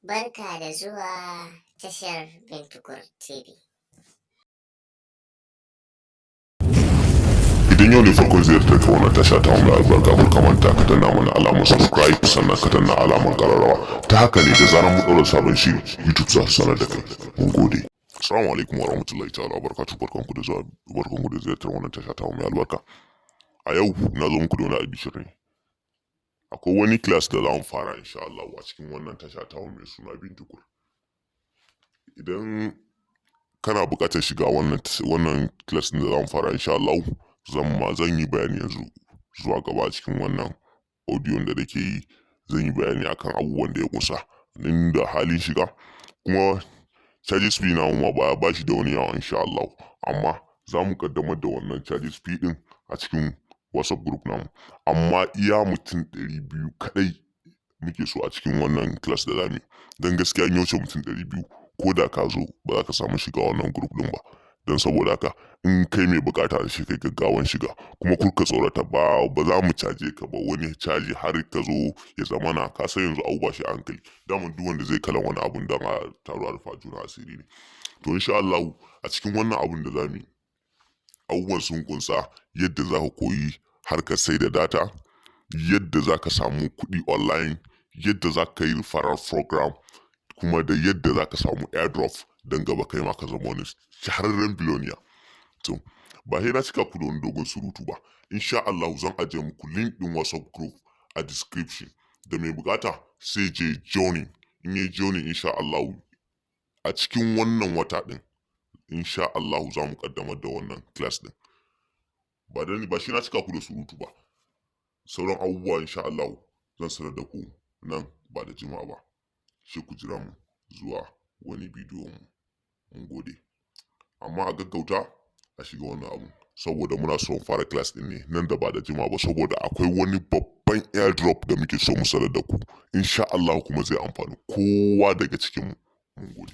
Barka da zuwa tashar Bintukur TV. Idan yau ne farkon ziyartar ka wannan tasha ta mu albarka, kar ka manta ka danna mana alamar subscribe, sannan ka danna alamar kararrawa. Ta haka ne da zarar mu ɗaura sabon shiri, YouTube za su sanar da kai. Mun gode. Assalamu alaikum wa rahmatullahi ta'ala wa barakatuh. Barkanku da zuwa, barkanku da ziyartar wannan tasha ta mu mai albarka. A yau na zo muku da wani albishir ne. Akwai wani class da za mu fara insha Allah a cikin wannan tasha ta mu mai suna Bintukur. Idan kana buƙatar shiga wannan class ɗin da za mu fara insha Allah, zan yi bayani yanzu zuwa gaba. Cikin wannan audio da nake yi, zan yi bayani akan abubuwan da ya kusa da halin shiga. Kuma charges fee na ma ba shi da wani yawa insha Allah, amma za mu kaddamar da wannan charges fee din a cikin WhatsApp group namu. Amma iya mutum 200 kadai muke so a cikin wannan class da zamu yi, don gaskiya in ya wuce mutum 200, ko da ka zo ba za ka samu shiga wannan group din ba. Don saboda haka, in kai mai bukata da shi, kai gaggawan shiga. Kuma kar ka tsorata, ba za mu caje ka ba wani caji har ka zo ya zamana ka san yanzu abu ba shi a hankali. Daman duk wanda zai kalan wani abun don a taro a rufa juna asiri ne. To, insha Allah a cikin wannan abun da zamu yi, abubuwan sun kunsa yadda za ka koyi harkar sai da data, yadda za ka samu kuɗi online, yadda za ka yi referral program, kuma da yadda za ka samu airdrop don gaba kai ma ka zama wani shahararren billionaire. To, ba sai na cika ku da wani dogon surutu ba. Insha Allah zan ajiye muku link din WhatsApp group a description. Da mai bukata sai je joining. In yi joining, insha Allah a cikin wannan wata din, insha Allah za mu kaddamar da wannan class din. Ba da ba shi na cika ku da surutu ba. Sauran abubuwa insha Allah zan sanar da ku nan ba da jimawa ba. Sai ku jira mu zuwa wani bidiyo mu. Mun gode. Amma a gaggauta a shiga wannan abu, saboda muna son fara class din ne nan da ba da jimawa ba, saboda akwai wani babban airdrop da muke so mu sanar da ku insha Allah, kuma zai amfani kowa daga cikin mu. Mun gode.